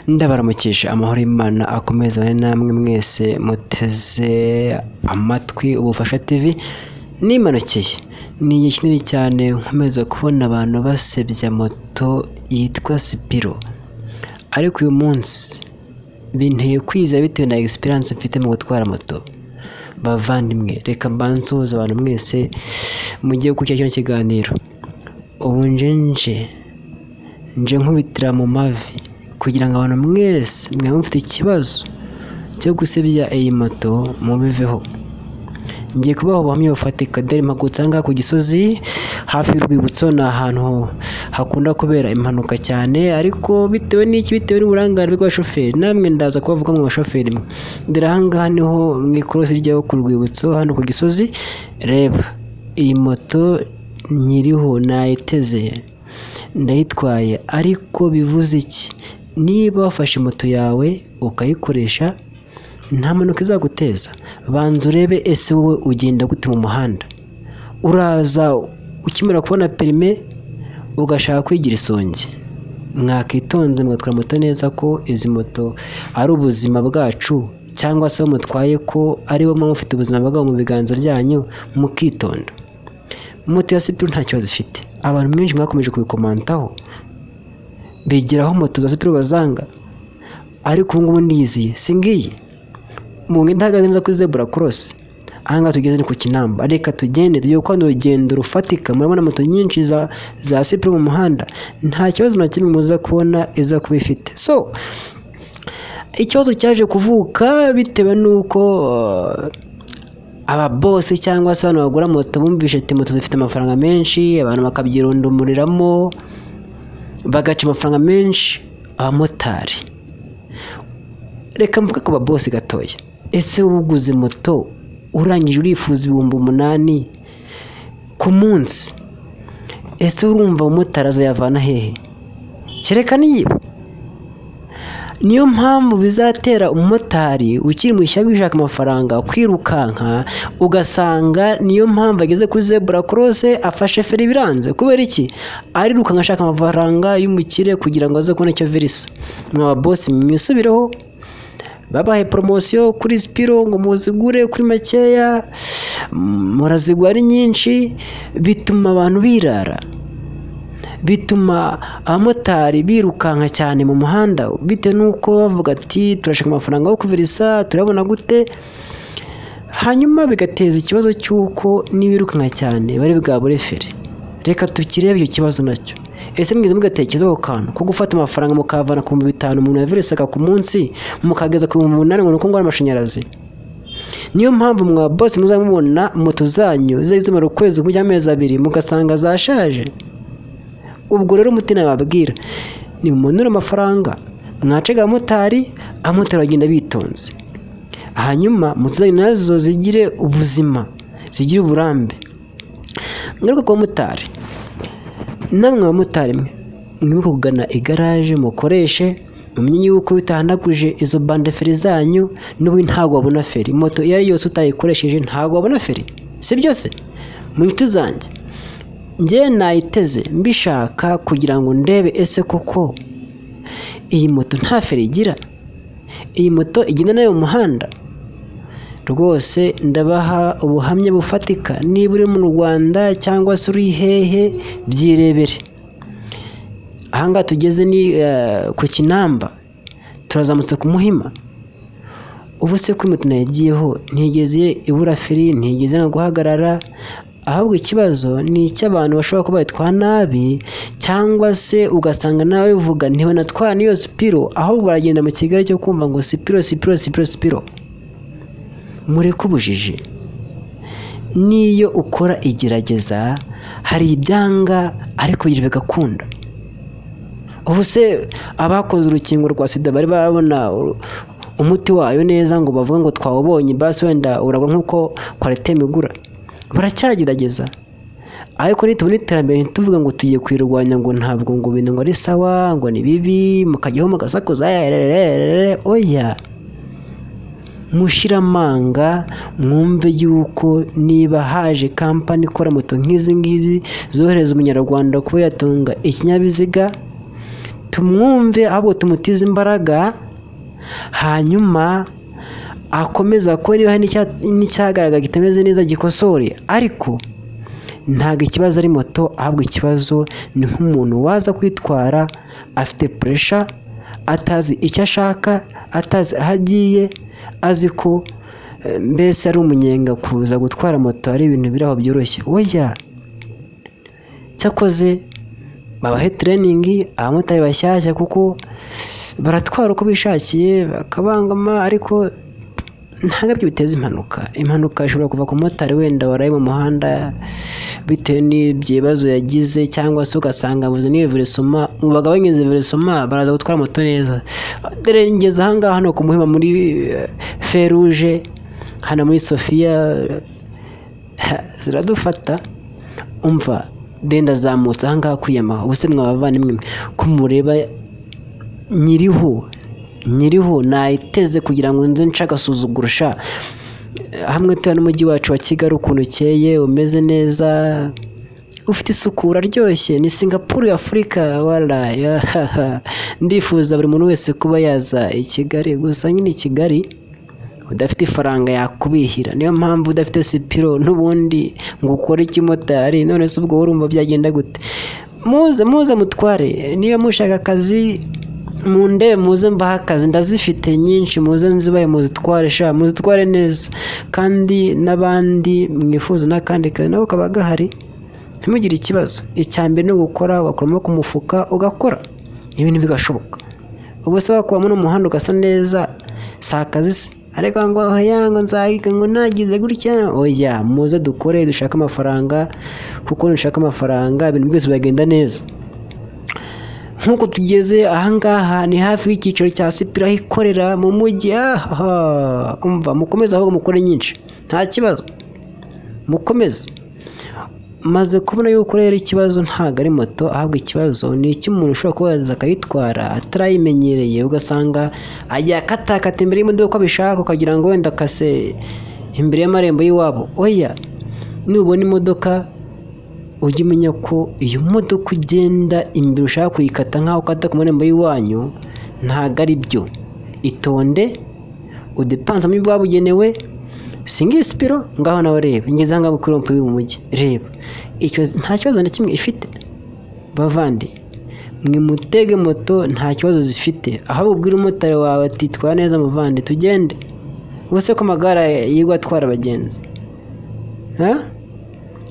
Ndabaramukije, amahoro y'Imana akomeza abane namwe mwese muteze amatwi Ubufasha TV. Nimanukeye, ni igihe kinini cyane nkomeza kubona abantu basebya moto yitwa Sipiro, ariko uyu munsi binteye kwizera bitewe na experience mfite mu gutwara moto. Bavandimwe, reka mbansuhuze abantu mwese mugiye gukurikira kino kiganiro. Ubu nje nkubitira mu mavi kugira ngo abantu mwese mwaba mufite ikibazo cyo gusebya iyi moto mubiveho. Ngiye kubaha ubuhamya bufatika. Dore mpagurutse aha ngaha ku Gisozi hafi y'urwibutso, ni ahantu hakunda kubera impanuka cyane, ariko bitewe n'iki? Bitewe n'uburangare bw'abashoferi. Namwe ndaza kubavuga mu bashoferi mwe. Dore aha ngaha niho mu ikorosi ryo ku rwibutso hano ku Gisozi. Reba iyi moto nkiriho, nayiteze, ndayitwaye, ariko bivuze iki? Niba wafashe moto yawe ukayikoresha, nta mpanuka izaguteza. Banza urebe ese wowe ugenda gute mu muhanda? Uraza ukimara kubona perime ugashaka kwigira isonge. Mwakitonze mugatwara moto neza, ko izi moto ari ubuzima bwacu, cyangwa se mutwaye ko ari bo muba mufite ubuzima bwabo mu biganza byanyu, mukitonda. Moto ya Sipiro nta kibazo ifite. Abantu mwinshi mwakomeje kubikomantaho, bigiraho moto za Sipiro bazanga, ariko ubu ngubu ndiyiziye, si ngiyi mu ndahagaze neza kuri zebura korosi. Aha ngaha tugeze ni ku Kinamba. Reka tugende tujye gukora urugendo rufatika. Murabona moto nyinshi za Sipiro mu muhanda, nta kibazo na kimwe muza kubona iza kuba ifite. So ikibazo cyaje kuvuka bitewe n'uko aba bose cyangwa se abantu bagura moto bumvishe ati moto zifite amafaranga menshi, abantu bakabyirundumuriramo bagaca amafaranga menshi abamotari. Reka mvuge ku babosi gatoya. Ese wowe uguze moto urangije urifuza 8000 ku munsi, ese urumva umumotari azayavana hehe? Kereka niba. Niyo mpamvu bizatera umumotari ukiri mu ishyamba ushaka amafaranga kwirukanka, ugasanga niyo mpamvu ageze kuri zebura korose afashe feri biranze. Kubera iki? Arirukanka ashaka amafaranga y'umukire kugira ngo aze kubona icyo verisa. Mwa babosi mwisubireho, babahe poromosiyo kuri Sipiro ngo muzigure kuri makeya, murazigura ari nyinshi, bituma abantu birara, bituma abamotari birukanka cyane mu muhanda, bitewe n'uko bavuga ati turashaka amafaranga yo kuverisa, turabona gute? Hanyuma bigateza ikibazo cy'uko nibirukanka cyane bari bwabure feri. Reka tukirebe icyo kibazo nacyo. Ese mwigeze mugatekereza ako kantu ko gufata amafaranga mukavana ku 5000 umuntu yaveresaga ku munsi mukageza ku 8000 ngo nuko ngo ari amashanyarazi? Niyo mpamvu mwa bose muzamubona moto zanyu zizimara ukwezi kumwe cyangwa amezi abiri mugasanga zashaje. Ubwo rero umutima nababwira ni mumanure amafaranga mwacega abamotari, abamotari bagenda bitonze, hanyuma moto zanyu nazo zigire ubuzima, zigire uburambe. Ngaruka ku bamotari, namwe abamotari mwe mwibuke kugana igaraje mukoreshe, mumenye yuko bitahanaguje izo bande feri zanyu, n'ubu ntabwo wabona feri. Moto iyo ari yose utayikoresheje ntabwo wabona feri, si byose? Mu nshuti zanjye njye nayiteze mbishaka kugira ngo ndebe ese koko iyi moto nta feri igira, iyi moto igenda nayo mu muhanda. Rwose ndabaha ubuhamya bufatika, niba uri mu Rwanda cyangwa se uri hehe byirebere. Aha ngaha tugeze ni ku Kinamba, turazamutse ku Muhima. Ubu se ko moto nayigiyeho ntigeze ibura feri, ntigeze nka guhagarara. Ahubwo ikibazo ni icy'abantu bashobora kuba bitwara nabi, cyangwa se ugasanga nawe uvuga ntibanatwara n'iyo Sipiro, ahubwo baragenda mu kigare cyo kumva ngo Sipiro Sipiro Sipiro Sipiro. Mureke ubujiji. Niyo ukora igerageza hari ibyanga ariko bigakunda. Ubu se abakoze urukingo rwa sida bari babona umuti wayo neza ngo bavuge ngo twawubonye, basi wenda urabona nk'uko kwariteme igura? Baracyagerageza. Ariko nitubona iterambere ntituvuge ngo tugiye kwirwanya ngo ntabwo ngo ibintu ngo ari sawa, ngo ni bibi, mukajyaho mugasakuza, oya. Mushiramanga mwumve yuko niba haje kampani ikora moto nk'izi ngizi zohereza umunyarwanda kuba yatunga ikinyabiziga, Tumwumve, ahubwo tumutize imbaraga, hanyuma akomeza ko niba hari n'icyagaragara kitameze neza gikosore. Ariko ntabwo ikibazo ari moto, ahubwo ikibazo ni nk'umuntu waza kwitwara afite puresha, atazi icyo ashaka, atazi aho agiye, azi ko mbese ari umunyenga. Kuza gutwara moto ari ibintu biri aho byoroshye, oya. Cyakoze babahe training abamotari bashyashya, kuko baratwara uko bishakiye bakabangama, ariko ntabwo ibyo biteza impanuka. Impanuka ishobora kuva ku motari wenda waraye mu muhanda bitewe n'ibibazo yagize, cyangwa se ugasanga abuze n'iyo veresoma. Mu bagabanyirize veresoma baraza gutwara moto neza. Dore ngeze ahangaha hano ku Muhima muri feruje, hano muri Sofiya ziradufata. Umva denda zamutse ahangaha kwiyamaho. Ubuse mwabavandimwe ko mureba nyiriho nayiteze kugira ngo nze nce agasuzuguro sha. Hamwe tuya n'umujyi wacu wa Kigali ukuntu ukeye, umeze neza, ufite isuku, uraryoshye, ni Singapore ya Afurika wala. Ndifuza buri muntu wese kuba yaza i Kigali. Gusa nyine i Kigali udafite ifaranga yakubihira, niyo mpamvu udafite sipiro n'ubundi ngo ukore ikimotari. None se ubwo urumva byagenda gute? Muze muze mutware, niyo mushaka akazi munde muze mbaha akazi, ndazifite nyinshi, muze nzibaye muzitware sha, muzitware neza. Kandi n'abandi mwifuza n'akandi kazi nabo kaba gahari, ntimugire ikibazo. Icya mbere ni ugukora, ugakuramo ku mufuka ugakora, ibintu bigashoboka. Ubu se wakuramo n'umuhanda ugasa neza, si akazi se? Ariko ngo oya, ngo nzayiga, ngo nagize gutya, oya. Muze dukore dushake amafaranga, kuko nushaka amafaranga ibintu byose biragenda neza. Nk'uko tugeze ahangaha ni hafi y'icyicaro cya Sipiro aho ikorera mu mujyi. Ahaha, umva mukomeze ahubwo mukore nyinshi, nta kibazo, mukomeze. Maze kubona yuko rero ikibazo ntabwo ari moto, ahubwo ikibazo ni icy'umuntu ushobora kuba yaza akayitwara atarayimenyereye, ugasanga ajya akatakata imbere y'imodoka uko abishaka, ukagira ngo wenda akase imbere y'amarembo y'iwabo. Oya, nubona imodoka ujye umenya ko iyo modoka ugenda imbere ushaka kuyikata nk'aho ukata ku marembo y'iwanyu, ntabwo ari byo. Itonde, udepanse mu bwabugenewe. Singiye Sipiro ngaho nawe reba, ngeze ahangaha kuri rompuwe mu mujyi, reba icyo nta kibazo na kimwe ifite. Bavandi mwe mutege moto nta kibazo zifite, ahubwo ubwira umumotari wawe ati twara neza muvandi tugende. Ubuse ko amagare yigwa atwara abagenzi,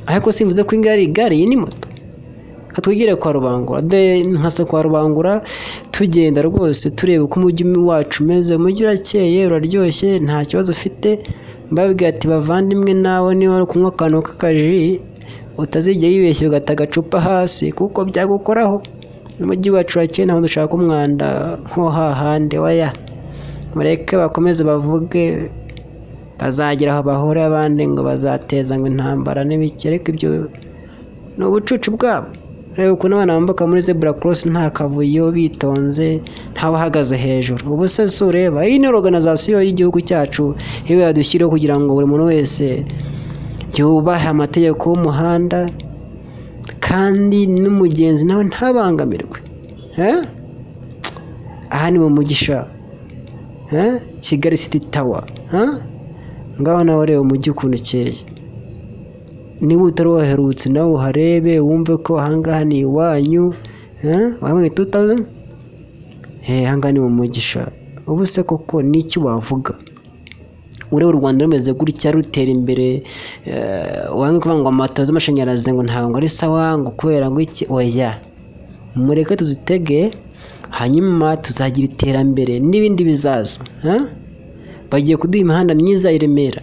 ariko simvuze ko ingare igare, iyi ni moto. Katwigire kwa Rubangura, nkase kwa Rubangura tugenda rwose tureba uko umujyi wacu umeze. Umujyi urakeye, uraryoshye, nta kibazo ufite. Mbabwira ati bavandimwe, nawe niba uri kunywa akantu k'akaji utazigera yibeshya ugata agacupa hasi, kuko byagukoraho. Umujyi wacu urakeye, ntabwo dushaka umwanda nko hahandi. Waya, mureke bakomeze bavuge, bazagera aho bahora abandi ngo bazateza ngo intambara n'ibiki, ariko ibyo ni ubucucu bwabo. Reba ukuntu abana bambuka muri zebura korosi nta kavuyo, bitonze, ntawahagaze hejuru. Ubu se si ureba, iyi ni organizasiyo y'igihugu cyacu iba yadushyiriyeho kugira ngo buri muntu wese yubahe amategeko y'umuhanda, kandi n'umugenzi nawe ntabangamirwe. Aha ni mu Mugisha, Kigali City Tower. Ngaho nawe reba umujyi ukuntu ukeye. Niba utari waherutse nawe uharebe, wumve ko ahangaha ni iwanyu. Wamwe 2000, ahangaha ni mu Mugisha. Ubu se koko niki wavuga? Ureba u Rwanda rumeze gutya rutera imbere, wange kuvuga ngo moto z'amashanyarazi ngo ntabwo ari sawa, ngo kubera ngo iki? Oya, mureke tuzitege, hanyuma tuzagira iterambere n'ibindi bizaza. Bagiye kuduha imihanda myiza i Remera,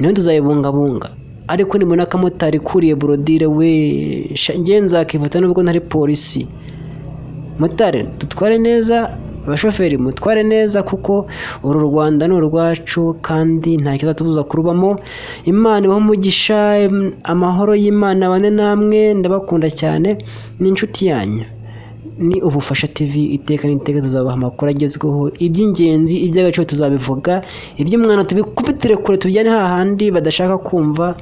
niyo tuzayibungabunga. Ariko nibona akamotari kuriye borodire we, njye nzakifata nubwo ntari polisi. Motari dutware neza, abashoferi mutware neza, kuko uru Rwanda ni urwacu kandi nta kizatubuza kurubamo. Imana ibahe umugisha, amahoro y'Imana abane namwe, ndabakunda cyane, ni inshuti yanyu. Ni Ubufasha TV, iteka n'iteka tuzabaha amakuru agezweho, iby'ingenzi, iby'agaciro tuzabivuga, iby'umwana tubikubitire kure, tubijyane hahandi badashaka kumva,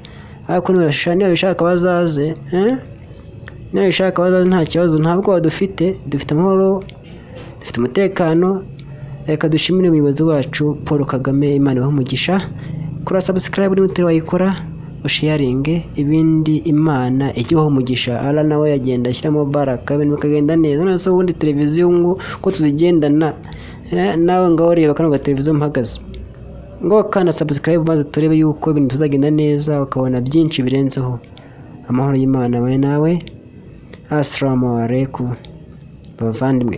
ariko nibabishaka bazaze. Nawe ushaka bazaze nta kibazo, nta bwoba dufite, dufite amahoro, dufite umutekano. Reka dushimire umuyobozi wacu Paul Kagame, Imana ibahe umugisha. Kora subscribe niba utari wayikora, usharinge ibindi, Imana ijye ibaha umugisha. Allah nawe yagenda ashyiramo baraka, ibintu bikagenda neza. None se ubundi televiziyo ngo ko tuzigendana, nawe ngaho reba kano gateleviziyo mpagaze, ngo kanda subscribe maze turebe yuko ibintu tuzagenda neza, ukabona byinshi birenzeho. Amahoro y'Imana abe nawe. Assalamu alaikum bavandimwe.